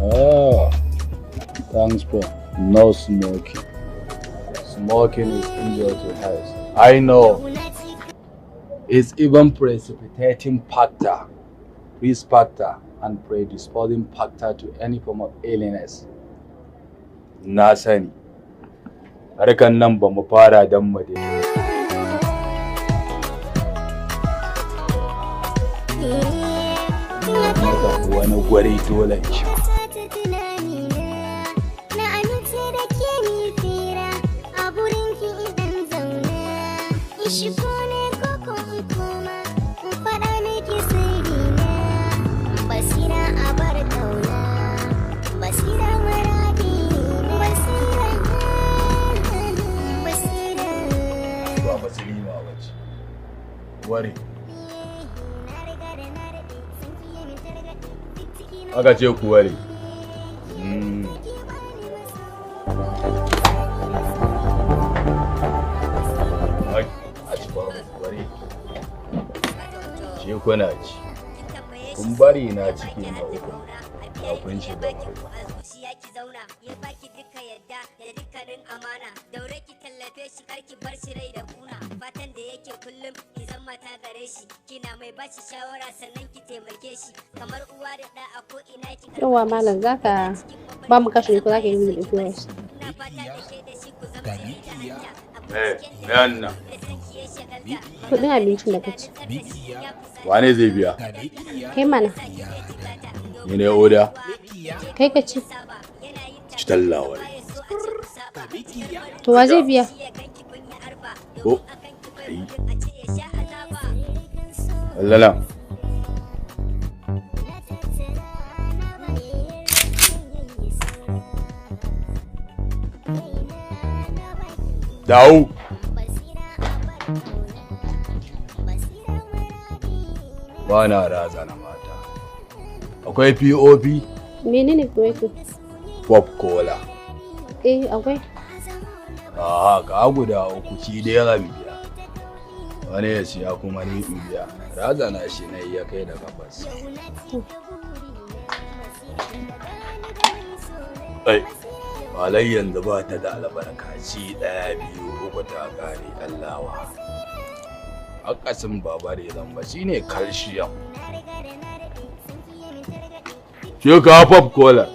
Ah, thanks for no smoking. Smoking is injurious to health. I know. It's even precipitating factor, risk factor, and predisposing factor to any form of illness. Na sani. Harkan nan ba mu fara don mu daina. Na tafi wani gwari dole in sha. Na amince da ke ni fira a gurin ki idan zauna in shigo ne ko ko in koma in faɗa miki sirri na basira a bar kauna basira muradi na basira basira. Ba musulma ba ce. Ware. Na riga da na raɗe sun fiye min targaɗe duk ciki na Aka ce ku ware. ke bani masoyi. Ai, a ci babu ware. Ce kuna ci. Kun bari na ciki na uku. Na kun shiga marka. Zuciya ki zauna ya baki duka yadda da dukkanin amana, daure ki tallafe shi, karki bar shi rai da kuna. Fatan da yake kullum ki zama mata gare shi, kina mai bashi shawara, sannan ki taimake shi kamar uwa da ɗa a ko ina ki Yawwa malam, za ka ba mu kashi ne ko za ka yi mini da POS? Ina fata da ke da shi ku zama jini da hanta. Eh, bayan nan. Kuɗin abincin da ka ci. Wane zai biya? Kai mana. Ni ne oda? Kai ka ci. Ci tallawar. To wa zai biya? Oh, kai. Lallala. Dawo. Ba na razana mata. Akwai POP? Menene POP? Pop Cola. Eh, akwai. Aha, ka guda uku ci dai zan biya. Wani ya siya kuma ni in biya. Razana shi na iya kai da gabas. Ai, walai yanzu ba ta da albarka, ci ɗaya, biyu, uku ta ƙare Allawa. Akasin babare zamba shine calcium. Shi ka pop cola.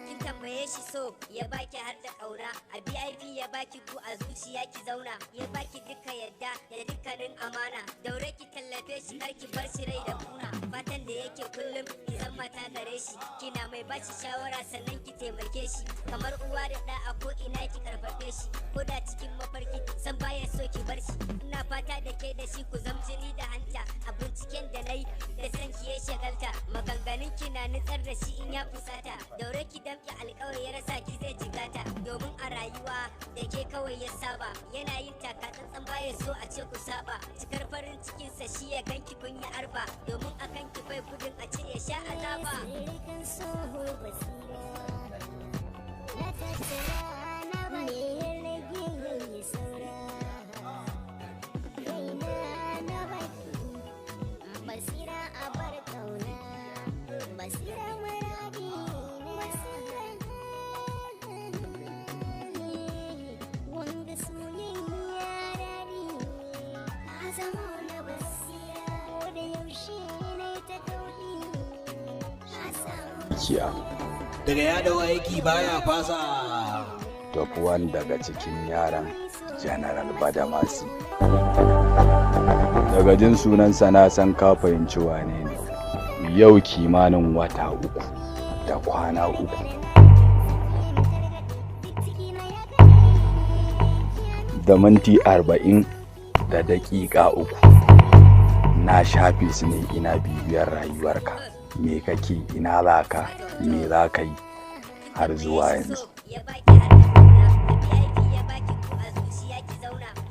Kin tambaye shi so ya baki har da ƙauna, a BIP ya baki ku a zuciya ki zauna ya baki duka yadda da dukkanin amana, daure ki tallafe shi, kar ki bar shi rai da kuna. Fatan da yake kullum ki zama mata gare shi, kina mai bashi shawara, sannan ki taimake shi kamar uwa da ɗa a ko ina ki karfafe shi, ko da cikin mafarki san baya so ki bar shi. Ina fata da ke da shi ku zam jini da hanta. A binciken da nayi da san ki ya shagalta, maganganun ki na nutsar da shi in ya fusata. Daure ki damƙe alƙawari, ya rasa ki zai jigata, domin a rayuwa da ke kawai ya saba. Yana yin takatsantsan, baya so a ce ku saba. Cikar farin cikinsa shi ya ganki kun yi arba, domin akan ki bai gudun a ce ya sha azaba. Sirrikan soho basira na tattara na me ya rage yayi saura kaina na baki basira a bar kauna basira muradi na basira wanga soyayya daɗi ka zamo na basira ko da yaushe na ta kauɗi ka samu. Kiya. Daga ya dau aiki baya fasa. Top one daga cikin yaran General Badamasi. Daga jin sunansa na san ka fahimci wane ne. Yau kimanin wata 3 da kwana 3 da minti 40 da daƙiƙa 3 na shafe su ne ina bibiyar rayuwarka. Me kake, ina za ka, me za ka yi har zuwa yanzu.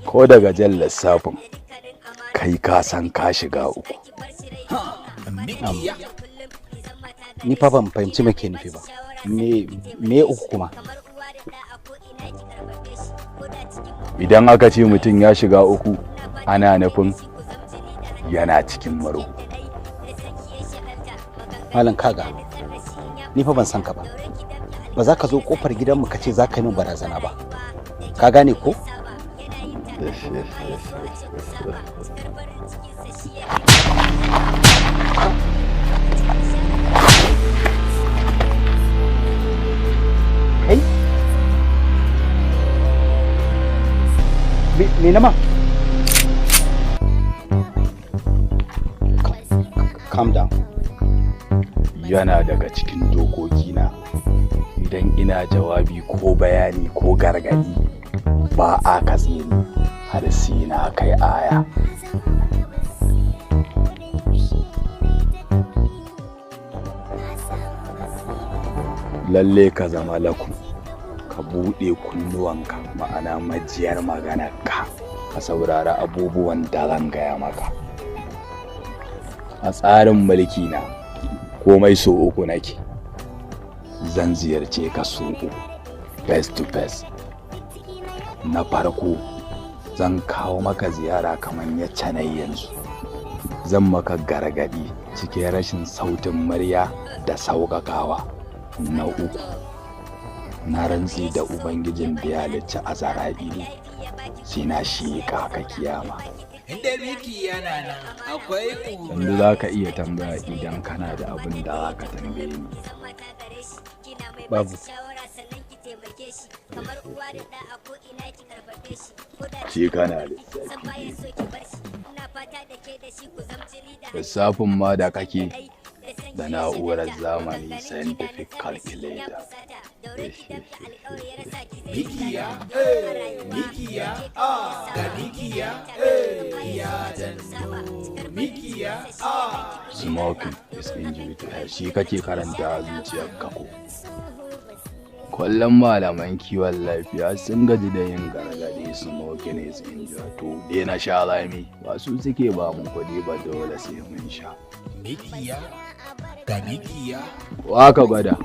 Ko daga jan lissafin kai ka san ka shiga uku. Ni fa ban fahimci me ke nufi ba. Me uku kuma? Idan aka ce mutum ya shiga uku, ana nufin yana cikin maro. Malam, kaga, ni fa ban san ka ba. Ba za ka zo kofar gidanmu ka ce za ka yi min barazana ba, ka gane ko? Kai, me nama? Calm down. Yana daga cikin dokokina, idan ina jawabi ko bayani ko gargadi, ba a katse ni har sai na kai aya. Lalle ka zama lakum, ka buɗe kunnuwanka, ma'ana majiyar maganarka, ka saurari abubuwan da zan gaya maka. A tsarin mulki na, komai so uku nake. Zan ziyarce ka so uku, face to face. Na farko, zan kawo maka ziyara kamar yacce na yi yanzu. Zan maka gargaɗi cikin rashin sautin murya da sauƙaƙawa. Na uku, na rantsi da Ubangijin da ya halicci Azara'ilu, sai na sheƙa ka kiyama. Inda Miki yana nan akwai ƙura. Yanzu za ka iya tambaya idan kana da abin da za ka tambaye ni. Babu. Ce kana lissafi. Lissafin ma da kake da na'urar zamani, scientific calculator. Mikiya, eh, mikiya, ah, ga mikiya, eh, ya danno. Mikiya, ah. Smoking is injury to health. Shi kake karanta a zuciyarka ko? Kullum malaman kiwon lafiya sun gaji da yin gargaɗi, smoking is injury to daina sha rami. Ba su suke ba mu kuɗi ba, dole sai mun sha. Mikiya, ga mikiya. Wa ka gwada?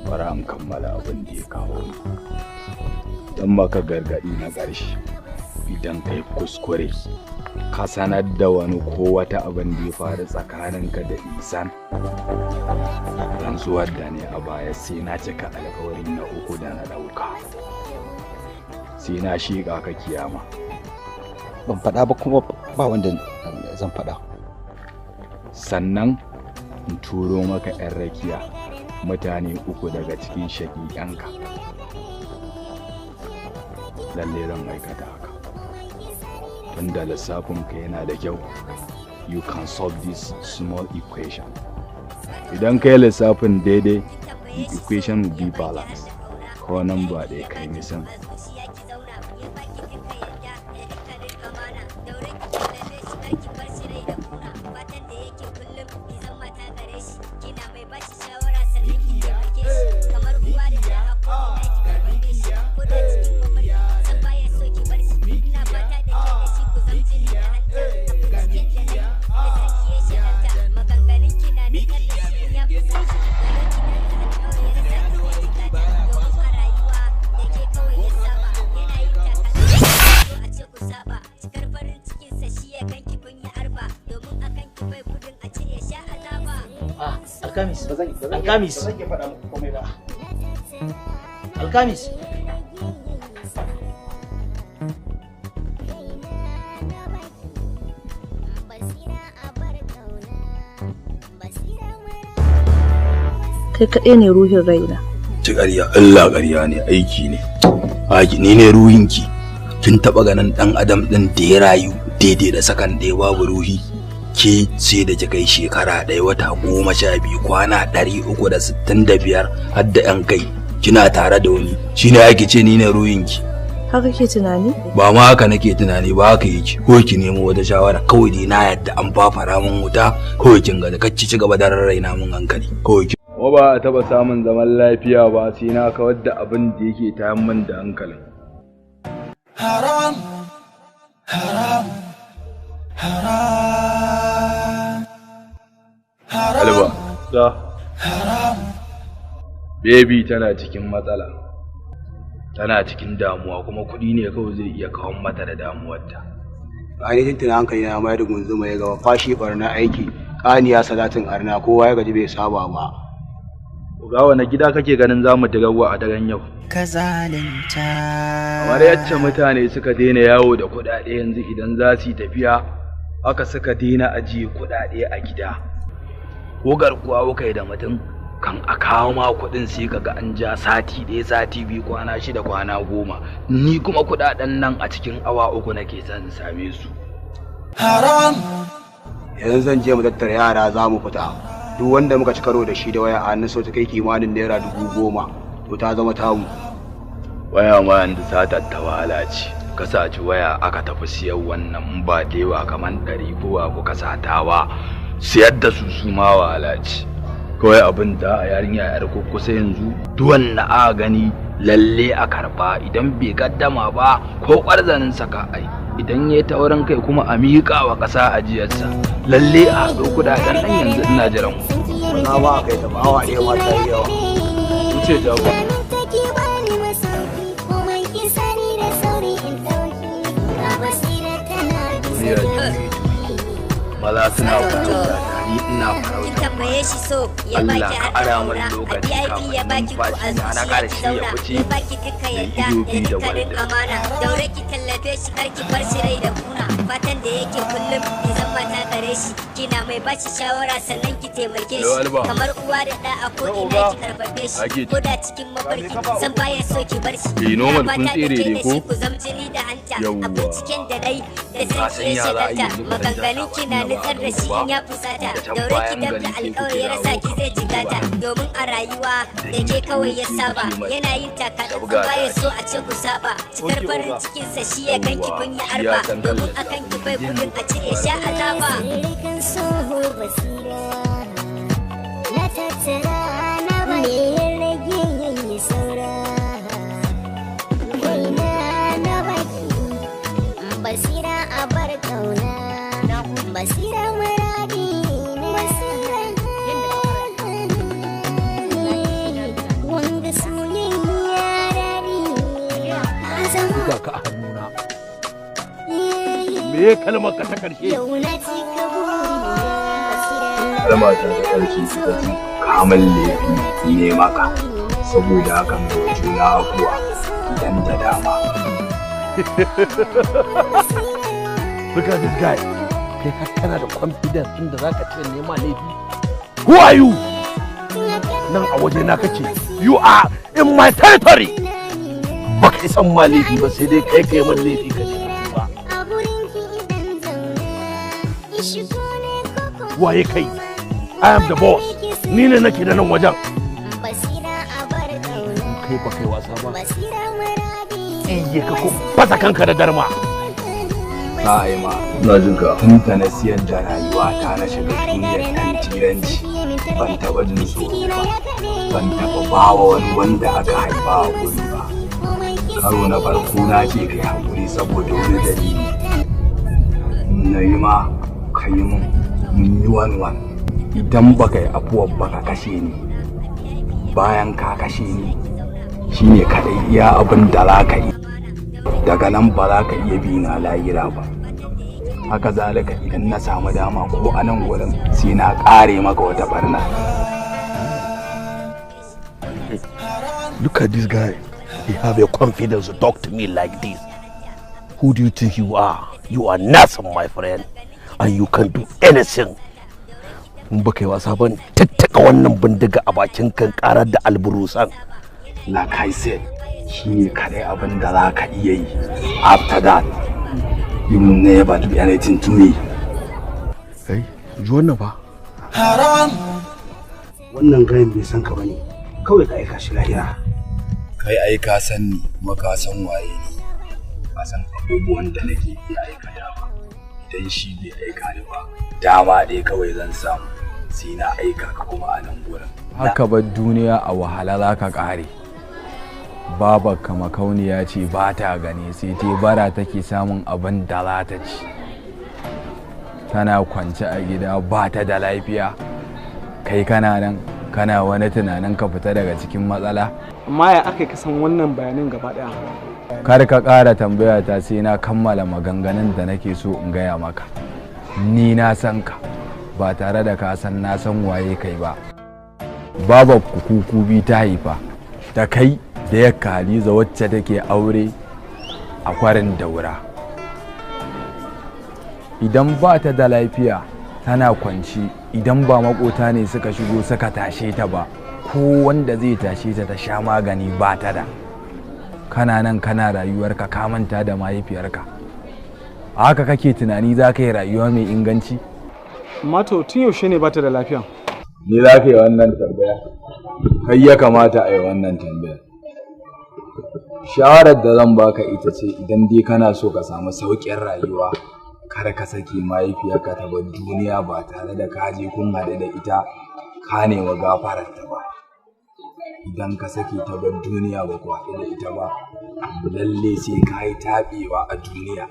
Bari an kammala abin da ya kawo ni. Don maka gargaɗi na ƙarshe, idan kai kuskure ka sanar da wani ko wata abin da ya faru tsakaninka da Isan, rantsuwar da ne a baya, sai na cika alkawari na uku da na ɗauka, sai na shiƙa ka kiyama. Ban faɗa ba, kuma ba wanda zan faɗa. Sannan in turo maka 'yan rakiya, mutane uku daga cikin shaƙiƙanka. Lalle zan aikata haka, tunda lissafinka yana da kyau. You can solve this small equation. Idan kai lissafin daidai, the equation will be balanced. Ko nan ba ɗaya kai nisan. Ah, Alkamis. Alkamis. Ba zan iya faɗa muku komai ba. Alkamis. Kai kaɗai ne ruhin raina. Ci ƙarya, Allah, ƙarya ne, aiki ne. Aiki ni ne ruhinki? Kin taɓa ganin ɗan adam ɗin da ya rayu daidai da sakan ɗaya babu ruhi? Ke sai da kika yi shekara 1, wata 12, kwana 365 har da yan kai kina tare da wani, shine ake ce ni ne ruhinki? Haka ke tunani? Ba ma haka nake tunani ba, haka yake. Ko ki nemo wata shawara kawai dai, na yadda an fafara mun wuta kawai. Kin ga kacci ci gaba da rarraina mun hankali kawai. Ko ba a taba samun zaman lafiya ba sai na kawar da abin da yake tayar min da hankalin. Haram, haram, haram. Alba. Da. Baby tana cikin matsala. Tana cikin damuwa, kuma kuɗi ne kawai zai iya kawo mata da damuwarta. Ainihin tunan hankali na mayar da gunzuma ya gaba fashi barna aiki kaniya salatin arna, kowa ya gaji bai saba ba. Ga wani gida kake ganin zamu dirawa a daren yau? Ka zalunta. Kamar yacce mutane suka daina yawo da kuɗaɗe yanzu idan za su yi tafiya, haka suka daina ajiye kuɗaɗe a gida. Ko garkuwa kuka yi da mutum, kan a kawo ma kuɗin sai kaga an ja sati 1, sati 2, kwana 6, kwana 10. Ni kuma kuɗaɗen nan a cikin awa 3 nake son in same su. Haram. Yanzu zan je mu tattara yara za mu fita. Duk wanda muka ci karo da shi da waya a hannun sau ta kai kimanin ₦10,000, to ta zama tamu. Waya ma yanzu satar ta wahala ce. Ka saci waya aka tafi siyan wannan, in ba da yawa kamar 100 ko kuka satawa, siyar da su su ma wahala ce. Kawai abin da a yarinya yar kusa yanzu, duk wanda aka gani lalle a karba, idan bai gaddama ba ko ƙwarzanin saka ai. Idan ya taurin kai kuma a miƙa wa ƙasa ajiyarsa, lalle a haɗo kuɗaɗen nan yanzu ina jiran ku. Na ba a kai ta ba, awa ɗaya ma ta yi yawa. Wuce jago. Maza suna farauta, ni ina farauta. Tambaye shi so ya Allah baki ka har ara da min ƙauna a lokaci VIP kafin ya baki ku a numfashi na na zuciya ƙara ki shi ya zauna, fice ya baki duka da yadda ido da biyu da dukkanin walda. amana. Daure ki tallafe shi, kar ki bar shi rai da kuna. Fatan da yake kullum ki zama ta gare shi, kina mai bashi shawara sannan ki taimake Yau, shi. Alba. Kamar uwa da ɗa a ko ina ki karfafe shi, Ake ko da cikin mafarki san baya so ki bar shi. Eh, normal Ina kun fata da tsere ke ne da ko? shi ku zam jini da hanta. A Yawwa. binciken da nayi da Ka san san ki ya ya za a yi shagalta, yanzu ka dan maganganun jasa ki na ba nutsar da shi ba. in ya fusata. Da can Daure ki bayan dabta gari sai ku alƙawari ya kirawo rasa ki zai jigata, domin a rayuwa da ke kawai ya saba, yana yin taka Sabga baya ta so a ce ku saba. Cikar farin cikinsa shi ya ganki kun yi Yawwa, shi ya arba, san domin tallata akan ki bai gudun a ce ya sha azaba. Sirrikan soho basira na tattara na me ya rage yayi saura, kaina na baki basira a bar kauna, basira muradi na basira, wanga soyayya dadi na zama Ga ka a hannuna. Me kalmar ka ta karshe? Yau na cika burina basira. Kalma ta ta ƙarshe ita ce kamun laifi ne maka, saboda haka mai wa juna afuwa idan da dama. Look at this guy. Kai har kana da confidence ɗin da zaka ce nema laifi. Who are you? Nan a waje na kake. You are in my territory. Baka isan ma laifi ba, sai dai kai kai min laifi ka ce ba. A gurinki idan zauna in shigo ne koko Waye kai? I am the boss. Ni ne nake da nan wajen. basira a bar kauna, Kai ba kai wasa ba. basira muradi. Iye ka ko fasa kanka da darma. Za a yi ma. Ina jin ka. Tun da na siyar da rayuwa ta na shiga duniyar tantiranci, ban taɓa jin tsoro ba. Ban taɓa bawa wani wanda aka haifa a guri ba. Karo na farko na ce kai haƙuri saboda wani dalili. Na yi ma ka yi mun, mun yi wani. Idan baka yi afuwar ba ka kashe ni. Bayan ka kashe ni shine kaɗai iya abin da za ka yi. Daga nan ba za ka iya bi na lahira ba. Haka zalika idan na samu dama ko a nan wurin sai na ƙare maka wata barna. Look at this guy. He have a confidence to talk to me like this. Who do you think you are? You are nothing, my friend. And you can do anything. In baka yi wasa ban tattaka wannan bindiga a bakin kan karar da alburusan. Like I said, shine kaɗai abin da za ka iya yi. After that, you will never do anything to me. Kai, ji wannan fa. Haram. Wannan gayan bai san ka bane. Kawai ka aika shi lahira. Kai ai ka san ni kuma ka san waye ni. Ka san abubuwan da nake iya aikatawa. Idan shi bai aika ni ba, dama ɗaya kawai zan samu sai na aika ka kuma a nan gurin. Haka bar duniya a wahala za ka ƙare. Babarka makauniya ce, ba ta gani, sai ta bara take samun abin da za ta ci. Tana kwance a gida ba ta da lafiya. Kai kana nan kana wani tunanin ka fita daga cikin matsala. Amma ya aka ka san wannan bayanan gaba daya? Kar ka ƙara tambaya ta sai na kammala maganganun da nake so in gaya maka. Ni na san ka ba tare da ka san na san waye kai ba. Babar kuku bi ta haifa da kai da yakka Hadiza wacce take aure a Kwarin Daura. Idan ba ta da lafiya tana kwanci, idan ba makota ne suka shigo suka tashe ta ba, ko wanda zai tashe ta ta sha magani ba ta da. Kana nan kana rayuwarka ka manta da mahaifiyarka. A haka kake tunani za ka yi rayuwa mai inganci? Amma to tun yaushe ne ba ta da lafiya? Ni za ka yi wannan tambaya? Kai ya kamata a yi wannan tambaya. Shawarar da zan baka ita ce idan dai kana so ka samu sauƙin rayuwa, kar ka sake mahaifiyarka ta bar duniya ba tare da ka je kun haɗu da ita ka nemi gafararta ba. Idan ka sake ta bar duniya ba ku haɗu da ita ba, lalle sai ka yi taɓewa a duniya,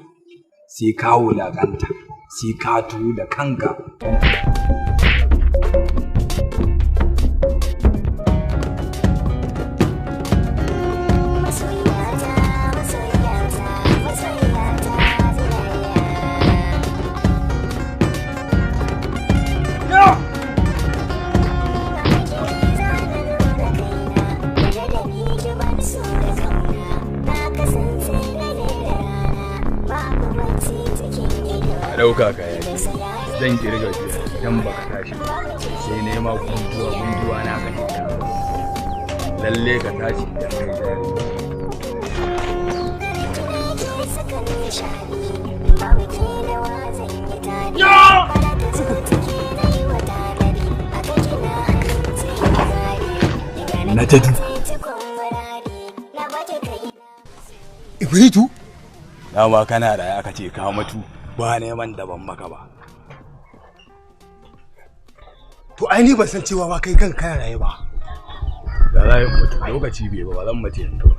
sai ka wulaƙanta, sai ka tuhu da kanka. Ɗauka ka yaki zan kirga biyar, idan baka tashi ba sai nema gunduwa gunduwa na ka hita. Lalle ka tashi idan kai jari. Na jadu Ibritu, dama kana raye aka ce ka mutu, ba neman daban maka ba. To ai ni ban san cewa ba kai kan kana raye ba. Da za mutu lokaci bai ba, ba zan mutu yanzu ba.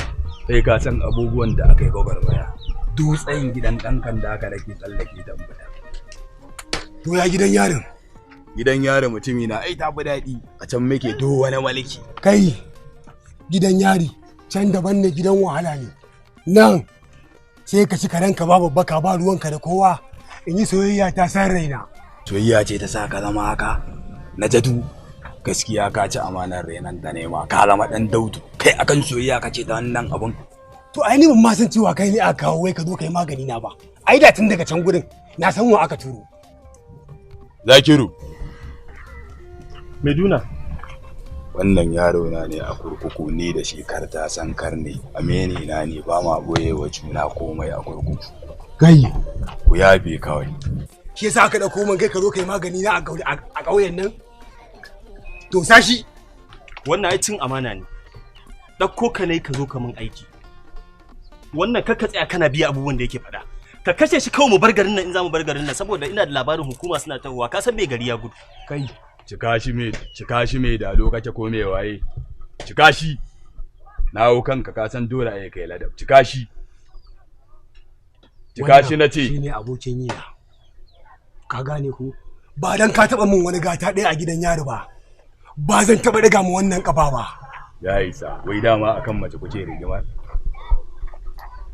Sai ka san abubuwan da aka yi gwagwarmaya. Dutsen gidan ɗankan da aka rake tsallake ta fita. To ya gidan yarin? Gidan yarin mutumi na ai tafi daɗi. A can muke do wani maliki. Kai gidan yari can daban ne, gidan wahala ne. Nan sai ka ci karenka ba babbaka ba ruwanka da kowa. In yi soyayya ta san raina. Soyayya ce ta sa ka zama haka? Na jadu gaskiya ka ci amanar rainan da nema, ka zama ɗan daudu. Kai akan soyayya ka ce ta wannan abun. To ai ni ban ma san cewa kai ne aka kawo wai ka zo kai magani na ba. Ai da tun daga can gurin na san wa aka turo. Zakiru. Meduna. Wannan yaro na ne a kurkuku, ni da shi kar ta san kar ne, amini na ne, ba ma boye wa juna komai a kurkuku. Kai ku yafe kawai. Shi yasa aka dauko man kai ka zo kai magani na a ƙauyen nan? To sashi. Wannan ai cin amana ne. Dauko ka ne ka zo ka min aiki. Wannan kakka tsaya kana biya abubuwan da yake faɗa. Ka kashe shi kawai mu bar garin nan in za mu bar garin nan, saboda ina da labarin hukuma suna tahowa, ka san me gari ya gudu. Kai cika shi mai dalo kake ko mai waye. Cika shi. Na hau kanka ka san dole ai kai ladab. Cika shi. Cika shi na ce. Shine abokin yi. Ka gane ko? Ba dan ka taba min wani gata ɗaya a gidan yari ba. Ba zan taba daga mu wannan kafa ba. Ya isa, wai dama akan mace kuke rigima.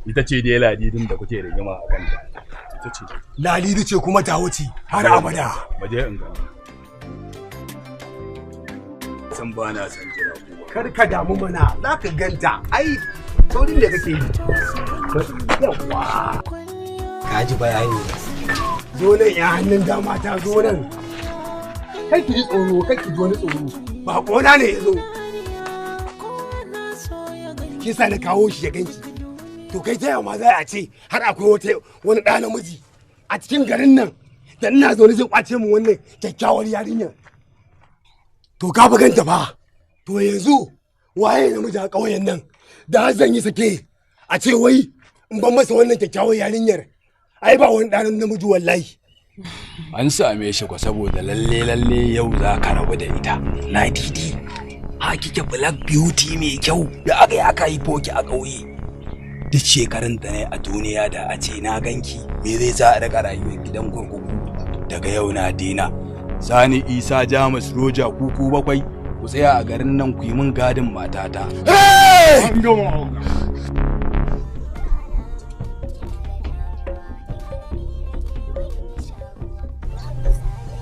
Ita ce dai ladidin da kuke rigima akan ta. Ita ce. Ladidi ce kuma ta wuce har abada. Baje in gani. San ba na san jira ko ba. Kar ka damu mana, za ka ganta. Ai, saurin da kake yi. Yawwa. Ka ji bayani. Zo nan ya hannun dama ta zo nan. Kai ki ji tsoro, kai ki ji wani tsoro. Ba kona ne ya zo. Shi sa na kawo shi ya ganki. To kai ta ma za a ce har akwai wata wani ɗa namiji a cikin garin nan da ina zaune zai kwace mu wannan kyakkyawar yarinyar. To ka fi ganta fa. To yanzu waye namiji a ƙauyen nan da zan yi sake a ce wai in ban masa wannan kyakkyawar yarinyar, ai ba wani ɗan namiji wallahi. An same shi kwa saboda lalle lalle yau za ka rabu da ita. Na didi ha kike black beauty mai kyau da aka yi aka haifo ki a ƙauye. Duk shekarun da ne a duniya da a ce na ganki, me zai sa a rika rayuwar gidan kurkuku? Daga yau na dina. Sani Isa Jamus Roja kuku bakwai ku tsaya a garin nan ku yi min gadin matata.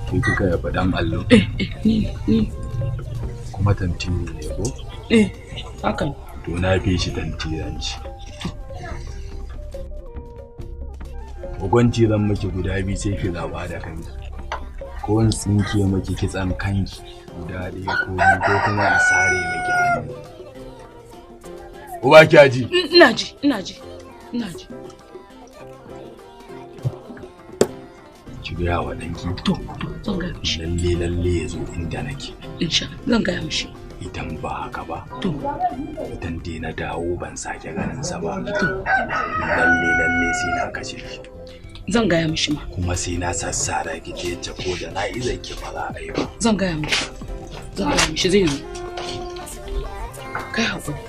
Ke kika yaba dan allo? Ni ni. Kuma tantiri ne ko? Eh, haka ne. To na fi shi tantiranci. Hukunci zan miki guda biyu sai ki zaba da kanki. Ko in tsinke miki kitsan kanki guda ɗaya ko biyu ko kuma in sare miki hannu. Ko ba kya ji? Ina ji, ina ji, ina ji. Ki gaya wa ɗanki. To, zan gaya mishi. Lalle lalle ya zo inda nake. Insha Allah, zan gaya mishi. Idan ba haka ba. To. Idan dai na dawo ban sake ganin sa ba. To. Lalle lalle sai na kashe shi. Zan gaya mishi ma. Kuma sai na sassara ki je ta ko da na izan ki ba za a yi ba. Zan gaya mishi. Zan gaya mishi zai zo. Kai hakuri.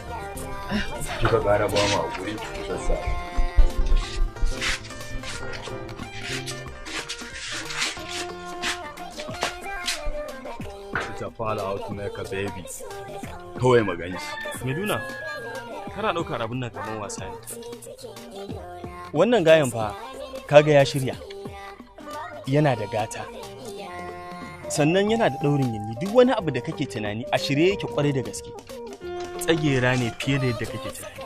Kika ƙara ba mu hakuri ku sassara. Ta fara out make a baby. Kawai magani. Meduna, kana ɗaukar abin nan kamar wasa ne. Wannan gayan fa kaga ya shirya. Yana da gata. Sannan yana da ɗaurin yinni duk wani abu da kake tunani a shirye yake kwarai da gaske. Tsagera ne fiye da yadda kake tunani.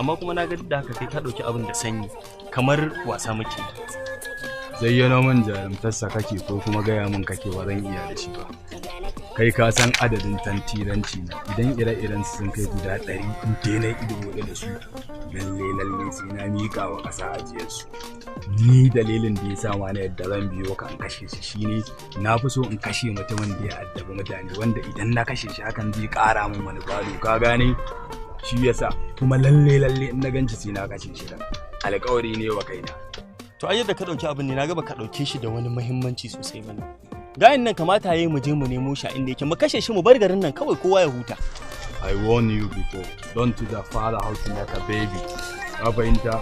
Amma kuma na ga duk da haka kai ka ɗauki abin da sanyi kamar wasa muke. Zayyano min jarumtarsa kake ko kuma gaya min kake ba zan iya da shi ba. Kai ka san adadin tantiranci na idan ire-iren su sun kai guda 100 in dai na ido huɗu da su lalle lalle sai na miƙa wa ƙasa ajiyar su. Ni dalilin da ya sa ma na yadda zan biyo ka in kashe shi shine na fi so in kashe mutumin da ya addabi mutane wanda idan na kashe shi hakan zai ƙara min wani gado ka gane shi yasa kuma lalle lalle in na ganci sai na kashe shi dan alƙawari ne wa kaina. To ai yadda ka ɗauki abin ne na ga baka ɗauke shi da wani muhimmanci sosai bane. Gayan nan kamata yayi mu je mu nemo shi a inda yake mu kashe shi mu bar garin nan kawai kowa ya huta. I warn you before, don't do the father how to make a baby. Ka fahimta?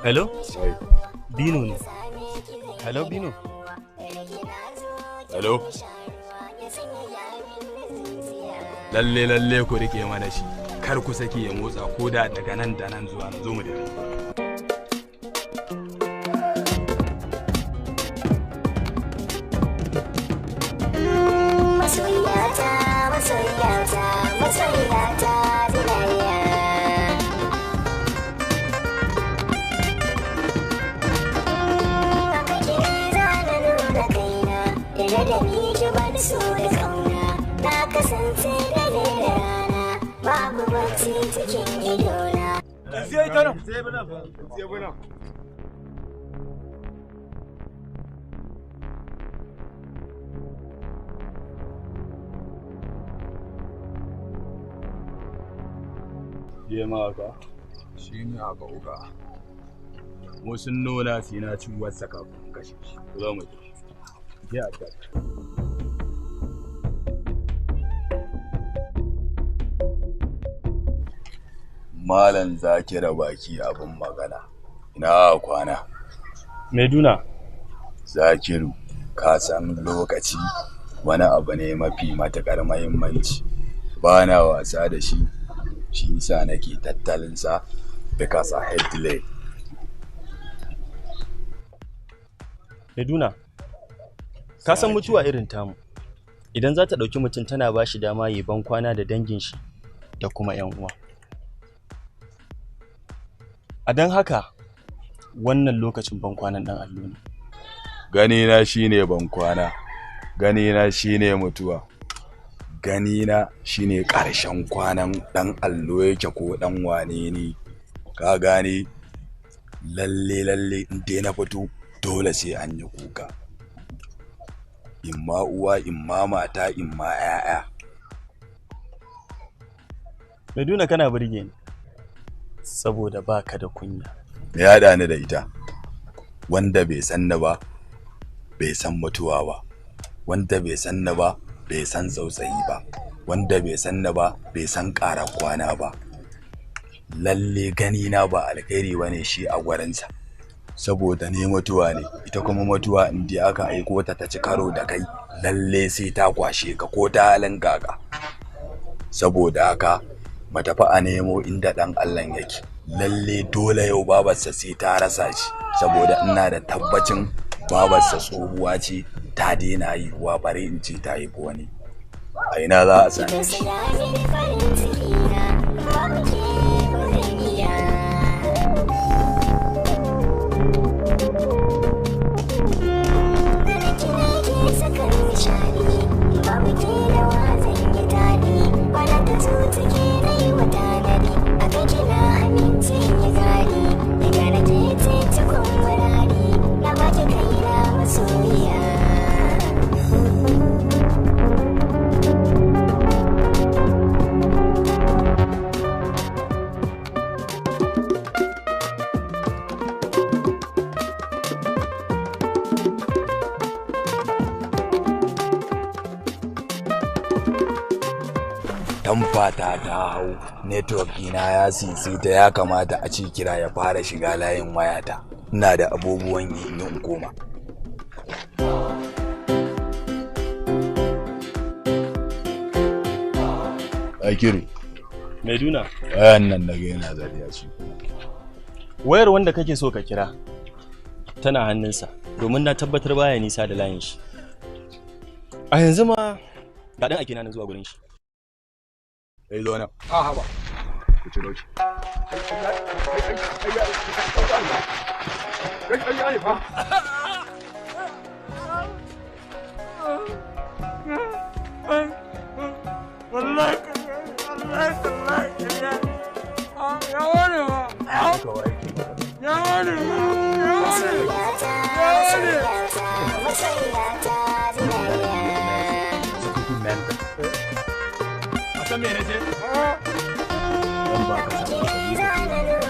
Hello? Bino ne. Hello Bino. Hello? Lalle lalle ku rike mana shi. Kar ku sake ya motsa ko da daga nan da nan zuwa na zo mu da. Masoyata, masoyata, masoyata zinariya. A kake za na nuna kaina, da ladabi ki bani so da kauna. Na kasance dare da rana, babu bacci cikin idona. Sai ta nan. Sai bana. Sai bana. Je ma haka? Shi ne haka uga. Mu sun nuna sai na ci uwarsa kafin kashe shi. Ku zo mu je. Je a ta. Malam Zakira baki abin magana. Ina kwana. Maiduna. Zakiru, ka san lokaci wani abu ne mafi matuƙar muhimmanci. Ba na wasa da shi. Shi yasa nake tattalin sa because I had delay. Maiduna, ka san mutuwa irin tamu. Idan za ta ɗauki mutum tana ba shi dama ya ban kwana da dangin shi da kuma 'yan uwa. A don haka wannan lokacin ban kwanan ɗan allo ne. Ganina shine ban kwana, ganina shine mutuwa. Ganina shine ƙarshen kwanan ɗan allo yake ko ɗan wane ne. Ka gane lalle lalle in dai na fito dole sai an yi kuka. Imma uwa, imma mata, imma 'ya'ya. Maiduna kana burge ni saboda baka da kunya. Ya haɗa ni da ita wanda bai san ni ba bai san mutuwa ba, wanda bai san ni ba bai san tsautsayi ba, wanda bai san ni ba bai san ƙara kwana ba. Lalle gani na ba alkhairi bane shi a gwarinsa. Saboda ne mutuwa ne, ita kuma mutuwa in dai aka aiko ta ta ci karo da kai, lalle sai ta kwashe ka ko ta halin gaga. Saboda haka mu tafi a nemo inda ɗan Allahn yake. Lalle dole yau babarsa sai ta rasa shi, saboda ina da tabbacin babarsa tsohuwa ce ta daina haihuwa, bare in ce ta haifi wani. A ina za a same shi? Tamfata ta hau, network ɗina ya sisita, ya kamata a ce kira ya fara shiga layin wayata. Ina da abubuwan yi in koma. Akiru. Maiduna. Wayan nan daga yana zariya ce. Wayar wanda kake so ka kira tana hannunsa, domin na tabbatar baya nisa da layin shi. A yanzu ma ga ɗan akina na zuwa gurin shi. Kai zo nan. A haba. Ku ciro shi. Wallahi wallahi wallahi ya ware ma. Ya ware ma. Ya ware. San me nace? Dan ba ka samu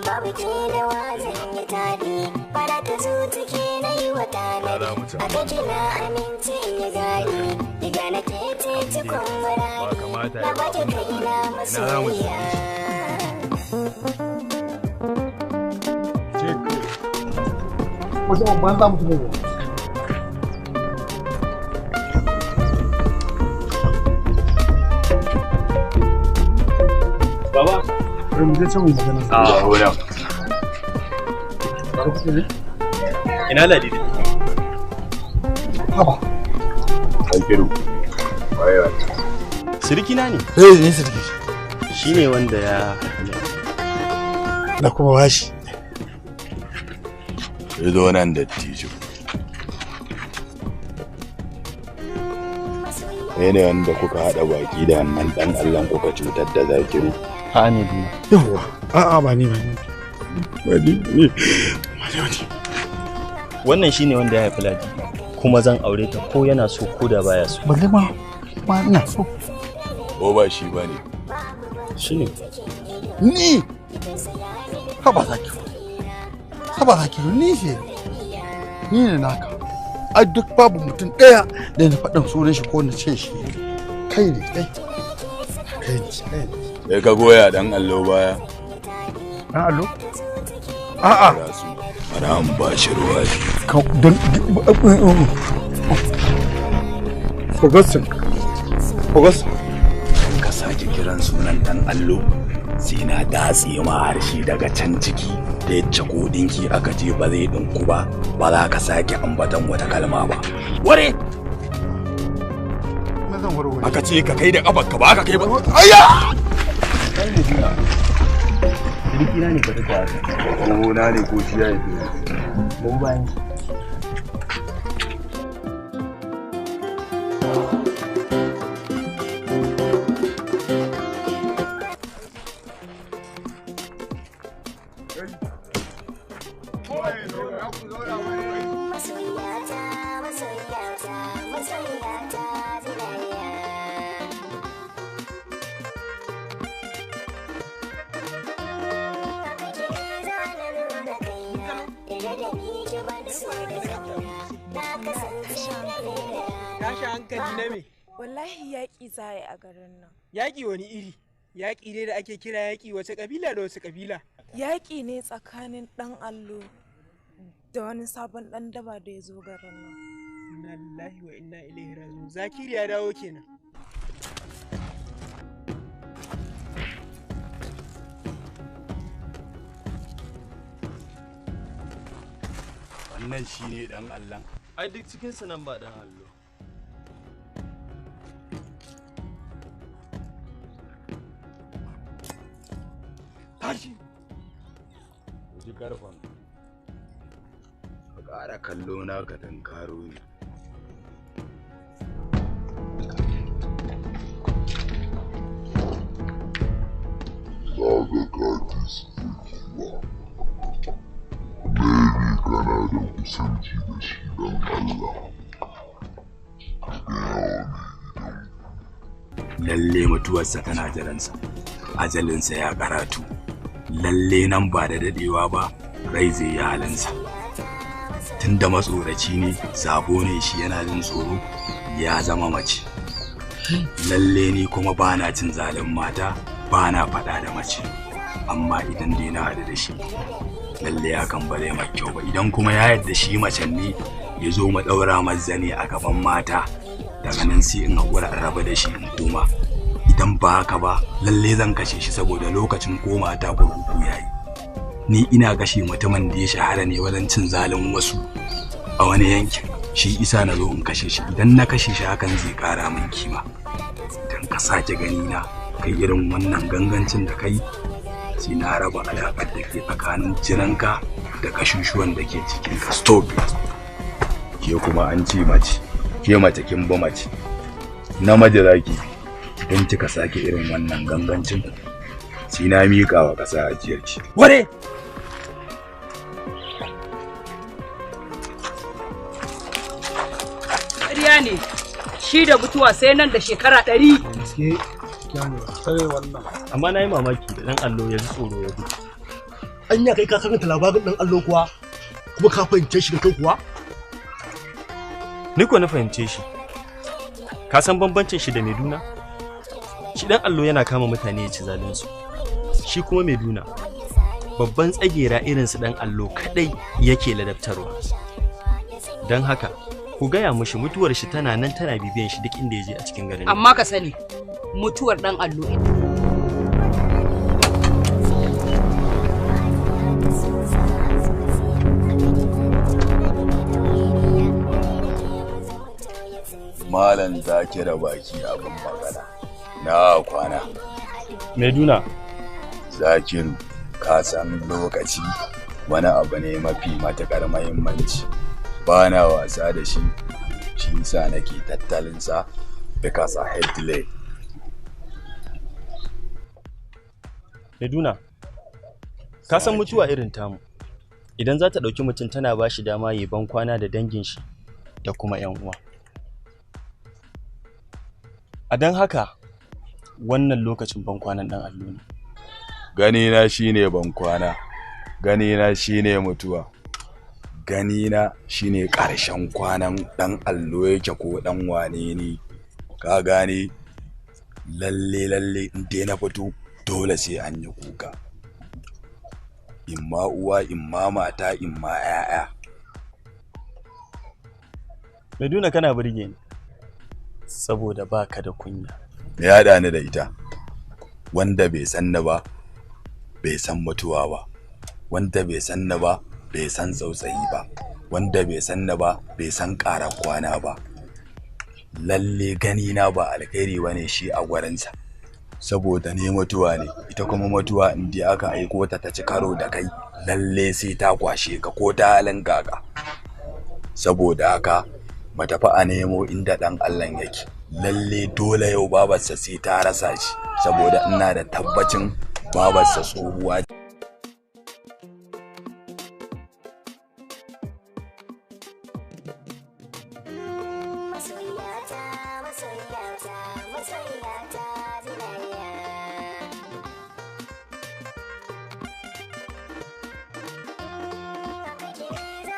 Babu ke da wazan yi taɗi, fara ta zuci na yi wa tanadi, a kake na aminci ya gari, diga na tete cikon muradi, na baki kai na masoyiya. Mutumin banza mutumin wo. Baba. Bari mu je can mu magana. A wurin. Ina Ladidi? Haba. Akiru. Waye waye. Sirikina ne. Eh, ne siriki. Shi ne wanda ya Da kuma bashi. Ya zo nan dattijo. Kai ne wanda kuka haɗa baki da wannan ɗan Allahn kuka cutar da Zakiru. A'a ne duna. Yawwa, a'a ba ni ba ni. Ba ni ne. Ba ni ba ni. Wannan shine wanda ya haifi Ladi. Kuma zan aure ta ko yana so ko da baya so. Balle ma ma ina so. Ko ba shi ba ne? Shi ne. Ni. Haba Zakiru. Haba Zakiru ni ce. Ni ne naka. Ai duk babu mutum ɗaya da na faɗin sunan shi ko na ce shi. Kai ne kai. Kai ne kai ne. Sai ka goya ɗan allo baya. Ɗan allo? A'a. Bara in ba shi ruwa. Ka don Augustin. Augustin. Ka sake kiran sunan ɗan allo sai na datse ma harshe daga can ciki da yacce ko ɗinki aka je ba zai ɗinku ba, ba za ka sake ambaton wata kalma ba. Ware! Aka ce ka kai da ƙafarka ba aka kai ba. Ayya! Sirikina ne ba duk da haka. Ko na ne ko shi ya yi. Mu bayan. Masoyiyata, masoyiyata, masoyiyata zinariya. Tashi hankali na me? Wallahi yaƙi za a yi a garin nan. Yaƙi wani iri? Yaƙi ne da ake kira yaƙi wace ƙabila da wace ƙabila? Yaƙi ne tsakanin ɗan allo da wani sabon ɗan daba da ya zo garin nan. Inna lillahi wa inna ilaihi raji'un. Zakiri ya dawo kenan. Wannan shine dan Allah. Ai duk cikin su nan ba dan allo. Tashi. Ji karfan. Ka ƙara kallo na ka tankaro ni. Na ga ka fi su ba. Maybe kana da kusanci da shi don Allah. Ka gaya wa mai Lalle mutuwarsa tana jiransa. Ajalinsa ya karatu. Lalle nan ba da dadewa ba rai zai yi halinsa. Tunda matsoraci ne, sabo ne shi yana jin tsoro ya zama mace. Lalle ni kuma ba na cin zalin mata, ba na faɗa da mace. Amma idan dai na haɗu da shi, lalle hakan ba zai mai kyau ba. Idan kuma ya yarda shi macen ne, ya zo mu ɗaura zane a gaban mata, daga nan sai in haƙura in raba da shi in koma. Idan ba haka ba, lalle zan kashe shi saboda lokacin koma ta kurkuku yayi. Ni ina kashe mutumin da ya shahara ne wajen cin zalin wasu a wani yankin. Shi isa na zo in kashe shi. Idan na kashe shi hakan zai ƙara min kima. Idan ka sake gani na kai irin wannan gangancin da kai, sai na raba alaƙar da ke tsakanin jininka da kashushuwan da ke cikinka. Stop it. Ke kuma an ce mace, ke mace kin bi mace. Namiji zaki bi. Idan kika sake irin wannan gangancin, sai na miƙa wa ƙasa ajiyarki. Ware! Ƙarya ne, shi da mutuwa sai nan da shekara 100. Amma na yi mamaki da ɗan allo ya ji tsoro ya gudu. Anya kai ka karanta labarin ɗan allo kuwa? Kuma ka fahimce shi da kyau kuwa? Ni ko na fahimce shi. Ka san bambancin shi da Maiduna? Shi ɗan allo yana kama mutane ya ci zalinsu. Shi kuma Maiduna babban tsagera irin su ɗan allo kaɗai yake ladabtarwa. Don haka, ku gaya mushi mutuwar shi tana nan tana bibiyan shi duk inda ya je a cikin garin. nan. Amma ka sani, mutuwar ɗan allo Malam Zakira baki abin magana. Na kwana. Maiduna. Zakiru, ka san lokaci wani abu ne mafi matuƙar muhimmanci. Ba na wasa da shi, shi yasa nake tattalinsa because I had delay. Maiduna, ka san mutuwa irin tamu. Idan za ta ɗauki mutum tana ba shi dama ya ban kwana da dangin shi da kuma 'yan uwa. A don haka, wannan lokacin ban kwanan ɗan allo ne. Ganina shine bankwana, ganina shine mutuwa, ganina shine ƙarshen kwanan ɗan allo yake ko ɗan wane ne. Ka gane lalle lalle in dai na fito dole sai an yi kuka. Imma uwa, imma mata, imma 'ya'ya. Maiduna kana burge ni saboda baka da kunya. Me ya haɗa ni da ita? Wanda bai san ni ba, bai san mutuwa ba. Wanda bai san ni ba, bai san tsautsayi ba. Wanda bai san ni ba, bai san ƙara kwana ba. Lalle gani na ba alkhairi bane shi a gwarinsa. Saboda ne mutuwa ne, ita kuma mutuwa in dai aka aiko ta ta ci karo da kai, lalle sai ta kwashe ka ko ta halin gaga. Saboda haka, mu tafi a nemo inda ɗan Allahn yake. Lalle dole yau babarsa sai ta rasa shi, saboda ina da tabbacin babarsa tsohuwa Masoyata, masoyata, masoyata zinariya. Akwai kina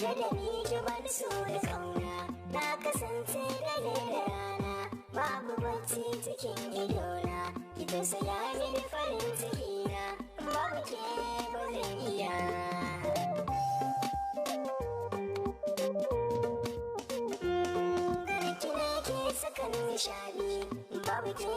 Kula da ni ki bar so da kauna. Na kasance dare da rana, babu bacci cikin idona. Ki tausaya mini farin ciki na, babu ke ba zan iya. Ganin ki ne ke saka nishadi, babu ke